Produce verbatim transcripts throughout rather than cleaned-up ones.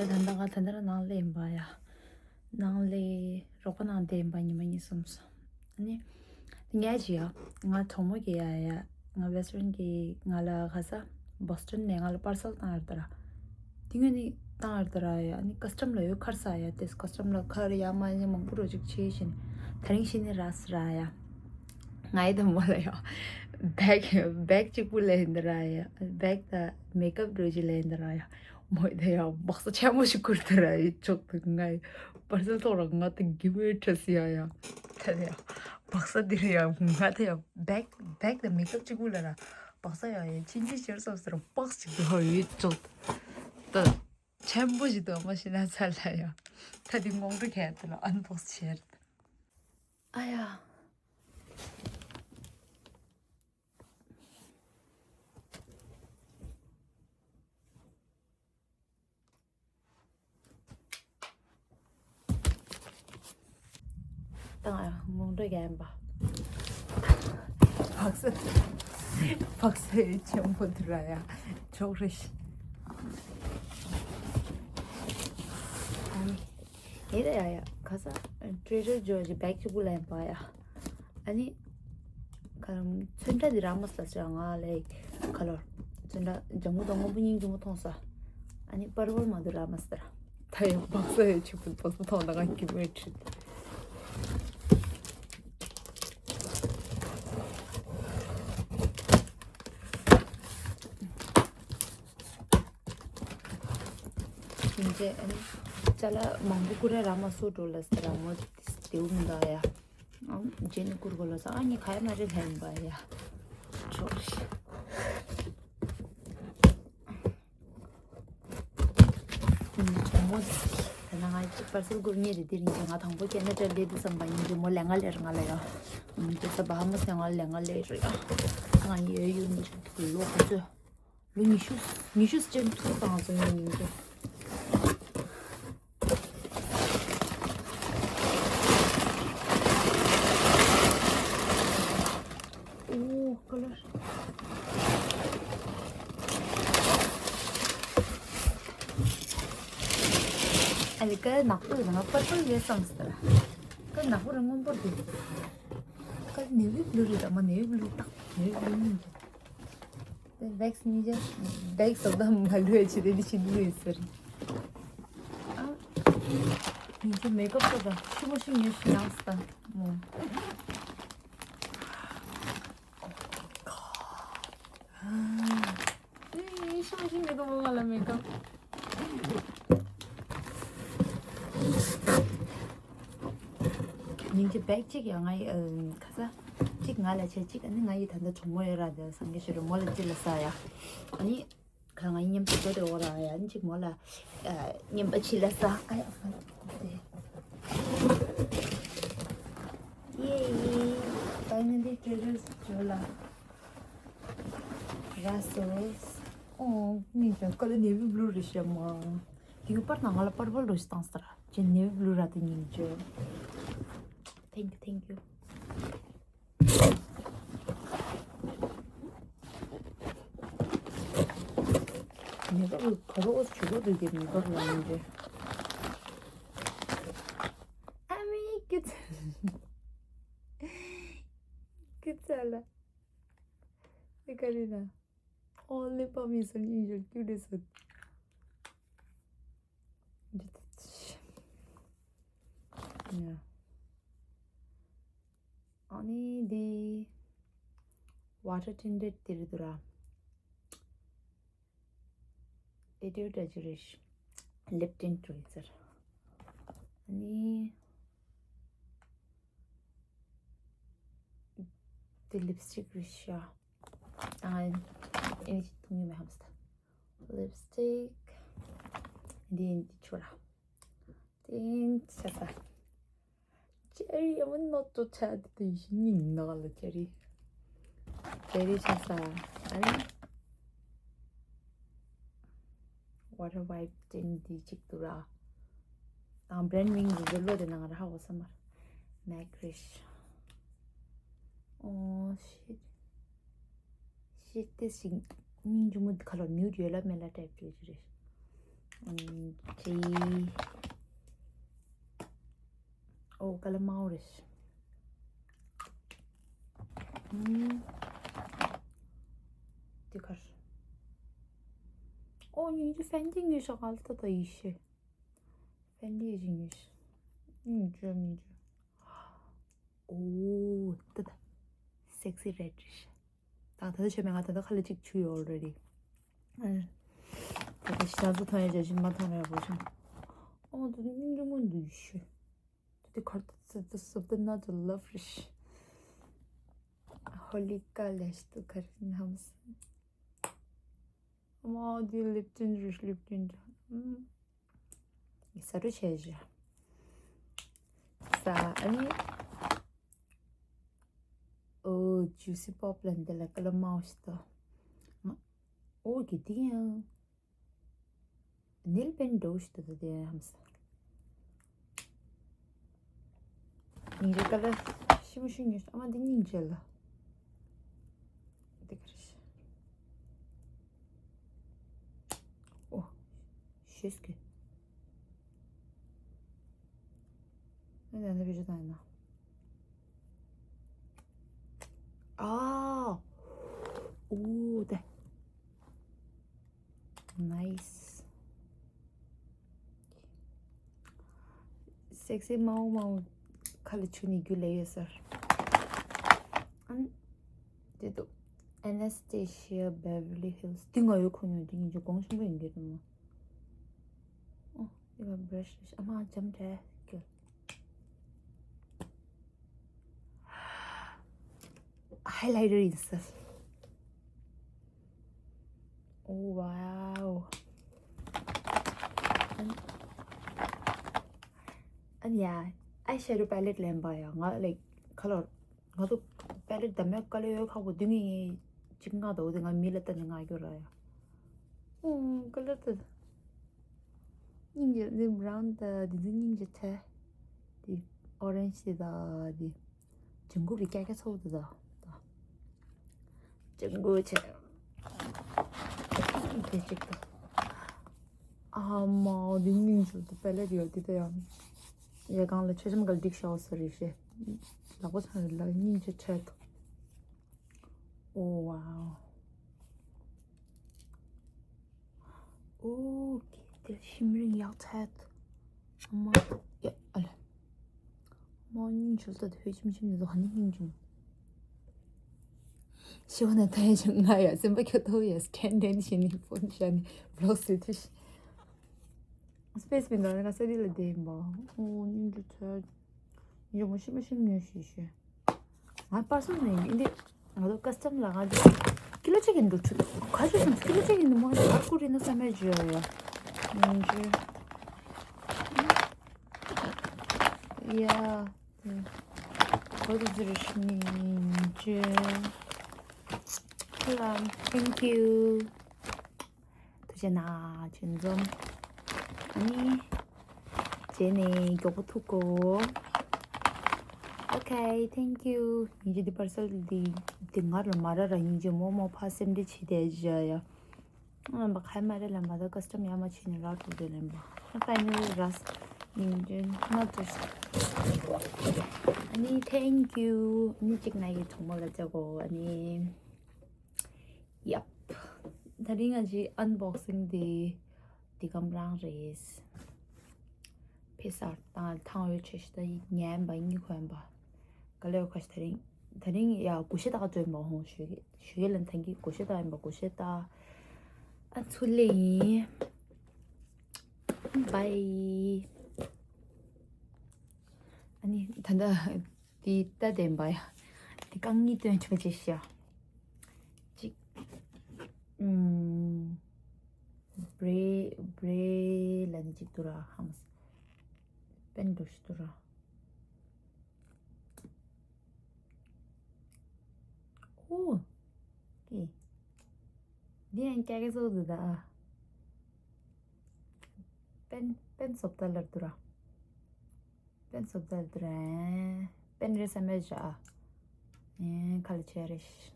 ད་ལྟ་ང་ད་ལྟ་ནང་ལ་ཡིན་པ་ཡ། ནང་ལ་རོགས་པ་ནང་བསྡད་ཡིན་པ་ཉི་མ་གཉིས་གསུམ་སོང་། ཨ་ནི། ངས་ཅི་ཡ། ང་གྲོགས་མོ་གི་ཡ་ཡ། ང་བེ་སི་ཕ་རེན་གི་ང་ལ་ག་ས། བོ་སི་ཊོན་ནས་ང་ལ་པར་སལ་བཏང་ཡོད་ད་ར། དེ་ངས་ནི་བཏང་ཡོད་ད་ར་ཡ། ཨ་ནི་ཀ་སི་ཊམ་ལ་ཡོད་ཁར་ས་ཡ། དེ་ཀ་སི་ཊམ་ལ་ཁར་ཡ་མ་ཡ་མང་པོ་རོ་ཅིག་ཆེ་བཞིན། ད་རིང་ཤི་ནི་ར་སི་ར་ཡ། ང་ཡི་དམ་མོ་ལ་ཡ། བེག་བེག་གཅིག་པུ་ལེན་ད་ར་ཡ། བེག་དང་མེག་ཨབ་རོ་ཅིག་ལེན་ད་ར་ཡ། མོ་དེ་ཡང་སྦག་ས་ཆེན་པོ་ཞིག་ཁུར་ཏེ་ར་ཡི་ཅོག་ཏུ་ང་ཡི་པར་སེལ་ཐོག་ར་ང་དེ་གི་མོའི་ཁྲ་སི་ཡ་ཡ། ད་དེ་ཡང་སྦག་ས་དེ་རེད་ཡ། ང་དེ་ཡང་བེག་བེག་དང་མེག་ཨབ་གཅིག་པུ་ལ་ར་སྦག་ས་ཡ་ཡ་ཕྱིན་ཅི་ཕྱིར་སོབ་སེ་ར་སྦག་ཅིག་ཏུ་ཧ་ཡི་ཅོག་ཏུ་ད་ཆེན་པོ་ཞིག་ཏུ་མ་ཤི་ན་ཚ་ལ་ཡ། ད་དེ་ངོང་དུ་ཁྱེར་ཏེ་ལ་ཨན་བོག་སི་བྱེད། ཨ་ཡ། ད་ང་ཡང་མོང་འདྲ་རྒྱག་ཡིན་པ། བག་ས། བག་ས་ཆེན་པོ་འདི་ར་ཡ། ཆོག་རེ་ཤི། ཨ་ནི། ཡེ་ད་ཡ་ཡ། ཁ་ས། ཊེ་ཌར་ཇོ་ཇི་བེག་གཅིག་པུ་ལ་ཡིན་པ་ཡ། ཨ་ནི། ཁ་ལམ་ཚོན་ཁྲ་འདི་རག་མ་སོང་ཟེར། ང་ལ་ཁ་ལོར་ཚོན་ཁྲ་ལྗང་གུ་དང་སྔོན་པོ་སྙིང་རྗེ་མོ་མཐོང་ས། ཨ་ནི་པར་པལ་མ་འདུག་རག་མ་སོང་ཟེར། ད་ཡང་བག་ས་ཡོད་ཆུ་བུ་བག་ས་མཐོང་ད་ང་གི་མོས་ཁྲིད། ཡིན་ཚེ་ཨ་ནི་ཅ་ལག་མང་པོ་ཀུ་རེ་རག་མ་སོང་འགྲོ་ལ་ཟེར། ར་མོ་དེའུ་མི་འདུག་ཡ། ཨང་རྗེས་ནས་བསྐུར་དགོས་ལ་ཟེར། ཨ་ནི་ག་ཡ་མ་རེད་ལྷན་པ་ཡ། ཆོག་ཤི། ཨུམ། གྲོགས་མོ། ད་ནང་ང་གཅིག་པར་སེལ་བསྐུར་མཁན་རེད། དེ་རིང་ང་དང་པོ་ཁེ་ན་ཌ་སླེབས་དུས་ཙམ་པ་ཡིན་གྱི་མོ་ལས་ང་ལས་ར་ང་ལ་ཡ། ཨུམ། དེ་ས་བྷ་ཧ་མ་སི་ནས་ང་ལས་ང་ལས་རེད་ཡ། ང་ཡོད་ཡོད་མི་ཆོག་གི་ལོ་ཁོ་ཚོས། ལོ་ཉི་ཤུ། ཉི་ཤུ་ཅན་ཐུག་བཏང་སོང་ཡིན་གྱི། ཨོ་ཀ་ལར། ཨ་ལེ་ཀ་ནག་པོ་རེད། ང་པར་པལ་ཡོད་བསམ་སོང་ད་ར། ཀ་ནག་པོ་རེད། སྔོན་པོ་རེད། ཀ་ནེ་ཝི་བྷུ་ལུ་རེད། ད་མ་ནེ་ཝི་བྷུ་ལུ་ཏག་ནེ་ཝི་བྷུ་ལུ་ཡིན་གྱི། དེ་བེག་སི་ཉིན་ཅ་བེག་སི་ད་མ་ལུས་ཆེ་དེ་འདི་ཆེ་འདི་ལུས་ཟེར། ཨ། ཉིན་ཅ་མེག་ཨབ་ད་ཆི་མོ་ཞིག་ཉོས་ཤི་ནང་སྟ་མོ། ཨེ་ཤི་མོ་ཞིག་ཉོས་ད་མོ་ང་ལ་མེག་ཨབ། ཉིན་ཅ་བེག་གཅིག་ཡང་ང་ཡི་ཨ་ཁ་ས་གཅིག་ང་ལ་བྱས་གཅིག་ཨ་ནི་ང་ཡི་ད་ལྟ་གྲོགས་མོ་ཡོད་ར་དེ་སང་གེ་ཤི་རུ་མོ་ལ་གཅིག་ལ་ས་ཡ། ཨ་ནི་ཁ་ང་ཡི་མཉམ་དུ་འགྲོ་དེ་འོ་ར་ཡ། ཨ་ནི་གཅིག་མོ་ལ་ཨ་མཉམ་པ་ཕྱི་ལ་ས། ཨ་ཡ་ཧ་དེ། ཡེ་ཡེ། ཕའི་ནལ་ལི་ཊེ་ཌར་ཇོ་ལ་ར་སོ། ཨོ་ནི་ཅང་ཀ་ལ་ནེ་ཝི་བྷུ་ལུ་རེད་ཤ་མ། དེ་གི་པར་ནང་ང་ལ་པར་པལ་རོ་ཞིག་བཏང་སྟེ་ར། ཅེ་ནེ་ཝི་བྷུ་ལུ་ར་དེ་ཉིན་ཅོ། Thank you, thank you. མེག་ཨབ་ག་རོ་ཨོ་ཆུ་རོ་དུ་གི་མེག་ཨབ་ལ་ཡིན་ཏེ། ཨ་མི་ཀི་ཚ་ཀི་ཚ་ལ། དེ་ག་རེ་ན། ཨོ་ལེ་པ་མི་སོ་ཉིན་ཞོར་ཀྱུ་རེ་སོ། ཡ། ཨ་ནི་འདི་ཝ་ཊར་ཊིན་ཊེཌ་དེ་རེད་འདུག་ར། དེ་དེ་འདྲ་ཅིག་རེད། ལིབ་ཊིན་ཊི་རེད་ཟེར། ཨ་ནི་དེ་ལིབ་སི་ཊིག་རེད་ཤག་ཨ་ནི་ཐུང་ཡོད་མེད་ཧམ་སྟ། ལིབ་སི་ཊིག་འདི་འདི་ཆོ་ར། ཏིང་ཆ་ས། ཅེ་རི་ཡ་མ་ནོ་ཏོ་ཆ་དེ་དེ་ཡི་ཉིན་ནག་ལ་ཅེ་རི། ཅེ་རི་ཆ་ས། ཨ་ནི། ཝ་ཊར་ཝའིབ་ཅན་འདི་གཅིག་འདུག་ར། དང་བྷི་རེན་ཌི་མིང་འདི་ལོ་དེ་ནང་ར་ཧ་གོ་ས་མར། མེག་རིཤ། ཨོ་ཤིཊ། ཤིཊ་དེ་ཞིག་སྙིང་རྗེ་མོ་འདི་ཁ་ལོ་ནིའུ་ཌི་ཡོད་ལ་མེད་ལ་ཊའིབ་བྱོས་ཀྱི་རེད། ཨམ་ ཅི། ཨོ་ཀ་ལ་མའོ་རེད། ཨུམ། དེ་གར། ཨོ་ཉིན་ཅི་ཧྥན་ཏི་ཉོས་ཤག་ཨལ་ཏ་དང་ཡེ་ཤེས། ཧྥན་ཏི་ཡེ་ཤེས་ཉོས་ཤག་ཉིན་ཅི་ཉིན་ཅི། ཨོ་ཏ་ཏ། སེག་སི་རེད་རེད། ད་ད་ལྟ་བྱས་མེད། ང་ད་ལྟ་ཁ་ལ་གཅིག་བྱུགས་ཡོད་already། ཨ། ད་ལྟ་ཞེ་སྡང་ཚོ་མཐོང་ཡ་བྱས་ཤིང་མ་མཐོང་ཡ་བོ་ཤང་། ཨོ་ད་ནི་སྙིང་རྗེ་མོ་འདུག་ཤི། ད་དེ་ཁར་ད་ད་སོབ་ད་ན་ད་ལབ་རེད་ཤི། ཧོ་ལི་ཀ་ལེ་ཤི་ཏུ་ཁར་ནམ་སི། ཨ་མ་དེ་ལིབ་ཏིན་རེད་ལིབ་ཏིན། ཨུམ། ས་རུ་ཆེ་ཞེ། ས་ཨ་ནི། ཨོ་ཇུ་སི་པོབ་ལ་འདི་ལ་ཀ་ལ་མའོ་ཤི་ཏོ། ཨོ་གི་དེ་ཡང་། ནིལ་པེན་འགྲོ་ཤི་ཏོ་དེ་ཡང་ཧམ་ས། ཉིན་རེ་ཀ་ལ་ཤི་མོ་ཤི་ཉོས་ཨ་མ་འདི་སྙིང་རྗེ་ལ། འདི་ག་རེ་ཤི། ཨོ། ཤེས་ཀི། ཨ་ནི་ཨ་ནི་བེད་སྤྱོད་བཏང་ཡིན་ན། ཨ། ཨོ་དེ། Nice། སེག་སི་མའོ་མའོ་ཁ་ལ་ཆུ་ནི་རྒྱུ་ལས་ཡོད་ཟེར། ཨན། དེ་དུ། Anastasia Beverly Hills། དེ་ང་ཡོད་ཁོ་ཉོ་དེ་ཉིན་ཅི་གོང་ཆེན་པོ་ཡིན་གྱི་རེད་མོ། ཨོ། དེ་ལ་brush ཨ་མ་འཇམ་དྲ་གྱུར། Highlighter ཡིན་ས། Oh wow། ཨ་ནི་ཡ། ཨའི་ཤེ་ཌོ་པེ་ལེ་ཊི་ལེན་པ་ཡ་ང་ལའིཀ་ཁ་ལོར། ང་ཚོ་པེ་ལེ་ཊི་དམ་ཡ་ཀ་ལོ་ཡོད་ཁག་པོ་དུས་ངེས་གཅིག་ང་དོ་དེ་ང་མི་ལ་ལྟ་ནས་ང་སྐྱོ་ར་ཡ། ཨོ་ཀ་ལོར་དེ། སྙིང་རྗེ་འདི་brown དང་འདི་ཚོ་སྙིང་རྗེ་ཚ། འདི་orange དེ་དང་འདི་ལྗང་གུ་གི་ཀྱ་ཀྱ་ཚོགས་དེ་དང་། ལྗང་གུ་ཆེ། དེ་གཅིག་དང་། ཨ་མ་འདི་སྙིང་རྗེ་དེ་པེ་ལེ་ཊི་ཡོད་དེ་དེ་ཡང་། ཡ་གང་ལ་ཆེ་ཆེམ་ག་ལ་འགྲིག་ཤག་ཟེར་རེད་ཤེ། ལག་པ་ཚང་རེད་ལ་སྙིང་རྗེ་ཚ། Oh wow། ཨོ་ཀེ། དེ་ཤིམ་རིང་ཡག་ཚད། ཨ་མ། ཡ་ཨ་ལ། མ་སྙིང་ཆུ་ལྟ་དུ་ཧོད་ཆིམ་ཆིམ་ནི་ལོ་ཧ་ནི་སྙིང་ཆུང་། ཤི་བ་ན་ད་ཡ་ཆུང་ང་ཡ་སེམས་པ་ཁྱོད་ཐོབ་ཡ་སི་ཊན་ཌན་ཤི་ནི་ཕོན་ཤ་ནི་བློག་སི་ཐུ་ཤི། སི་པེ་སི་མི་འདུག་ང་ས་དི་ལ་བསྡད་ཡིན་པ། ཨོ་སྙིང་རྗེ་ཚད། ཡོ་མོ་ཤི་མ་ཤི་ངོས་ཤི་ཤི། ང་པར་སོང་ནས་ཡིན་འདི། ང་ཚོ་ཀ་སི་ཊམ་ལ་ང་ཚོ་ཀི་ལོ་གཅིག་ཡིན་འགྲོ་ཆུ་ཁ་ཆུ་སོང་ཀི་ལོ་གཅིག་ཡིན་འདི་མོ་ཨར་ཀུ་རི་ན་ས་མེད་ཇུ་ཡ་ཡ། ཡིན་ཇུ། ཡ། ཁོ་ཚོ་ཚུར་ཤི་ནི་ཡིན་ཇུ། Hello, thank you. ཐུགས་རྗེ་གནང་ཆེན་འཛོམས། ཨ་ནི། རྗེས་ནས་མགྱོགས་པོ་ཐུག་གོ། Okay, thank you. ཉིན་རྗེ་འདི་པར་སལ་འདི་འདི་ངར་ལ་མ་ར་ར་ཉིན་རྗེ་མོ་མོ་ཕ་སེམས་འདྲི་བྱེད་དེ་བཞག་ཡ། ཨ་མ་ཁའི་མ་རེད་ལ་མ་ད་ཀ་སི་ཊམ་ཡ་མ་བྱེད་ནས་རག་ཐུག་དེ་ལེན་པ། ཨ་ཕའི་ནི་ར་ཉིན་རྗེ་ན་ཏུ། ཨ་ནི་thank you. ཨ་ནི་གཅིག་ན་ཡི་ཐོག་མོ་ལ་བཅག་གོ་ཨ་ནི། Yup. ད་རིང་ང་ཅི་unboxing དེ་དེ་གམ་རང་རེད། ཕེ་སར་དང་ཐང་འོད་ཆེ་ཤི་ད་ཡིག་ཉན་པ་གཉིས་གོན་པ། ག་ལེ་ཁ་ཤི་ད་རིང་ད་རིང་ཡ་གུ་ཤེ་ད་ག་ཏོན་པ་ཧོང་ཞུ་གི་ཞུ་གི་ལན་ཐང་གི་གུ་ཤེ་ད་ཡིན་པ་གུ་ཤེ་ད། ཨ་ཚུ་ལེ་ཡིན། Bye. ཨ་ནི་ད་ད། དེ་ལྟ་བདེན་པ་ཡ། དེ་རྐང་གཉིས་སྟོན་ཆོག་ཅེས་ཤ། གཅིག་ཨུམ། བྷྲེ་བྷྲེ་ལ་ནི་གཅིག་ཏུ་ར་ཧམ། པེན་འགྲོ་ཤི་ཏུ་ར། ཨོ། ཀེ། འདི་ཡང་ཀྱ་ཀྱ་སོ་འདུག་ད། པེན་པེན་སོབ་ད་ལར་ཏུ་ར། པེན་སོབ་ད་ལར་ཏུ་ར། པེན་རེ་ས་མེད་བཞག་ཨེ་ཁ་ལ་ཆེ་རེ་ཤི།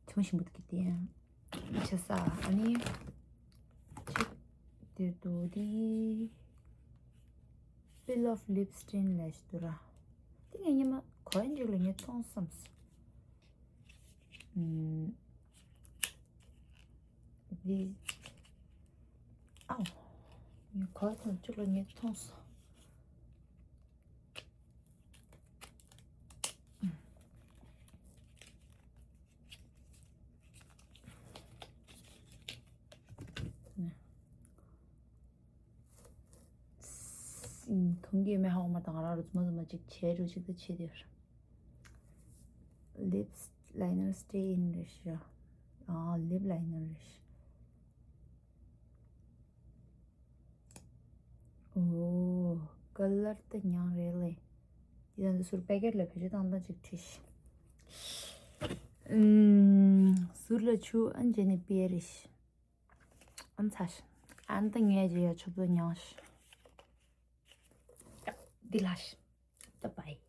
ཆུང་ཞིམ་པོ་དུ་གི་དེ་ཡང་ཆེ་ས་ཨ་ནི་ཆེ་ དེ་དུ་དེ། Peel off lip stain lash དུ་ར། དེ་ངས་ཉི་མ་གོ་ཡན་ཅིག་ལ་ངས་མཐོང་བསམ་སོང་། ཨུམ། དེ། ཨའོ། ངས་གོ་ཡན་ཅིག་ལ་ངས་མཐོང་སོང་། ཐུང་གི་མེ་ཧ་འོ་མ་དང་ར་རུ་ཙུ་མ་ཙུ་མ་ཅིག་བྱས་རུ་ཅིག་ཏུ་བྱས་དེར། Lips liner stay in རེད་ཤག་ཨ་lip liner རེད་ཤག་ཨོ། ཀ་ལར་ད་ཉང་རེད་ལེ། འདི་དང་འདི་ཟུར་པེ་ཀེཊ་ལ་བེད་སྤྱོད་བཏང་སྟངས་ཅིག་བྲིས་ཤིག་ཨུམ། ཟུར་ལ་ཆུ་ཨན་ཇེ་ནི་པེ་རེད་ཤག་ཨན་ཚ་ཤག་ཨན་ད་ངས་ཇེ་ཡ་ཆུ་བོ་ཉང་ཤག་འདི་ལ་ཤག་ད་བའི།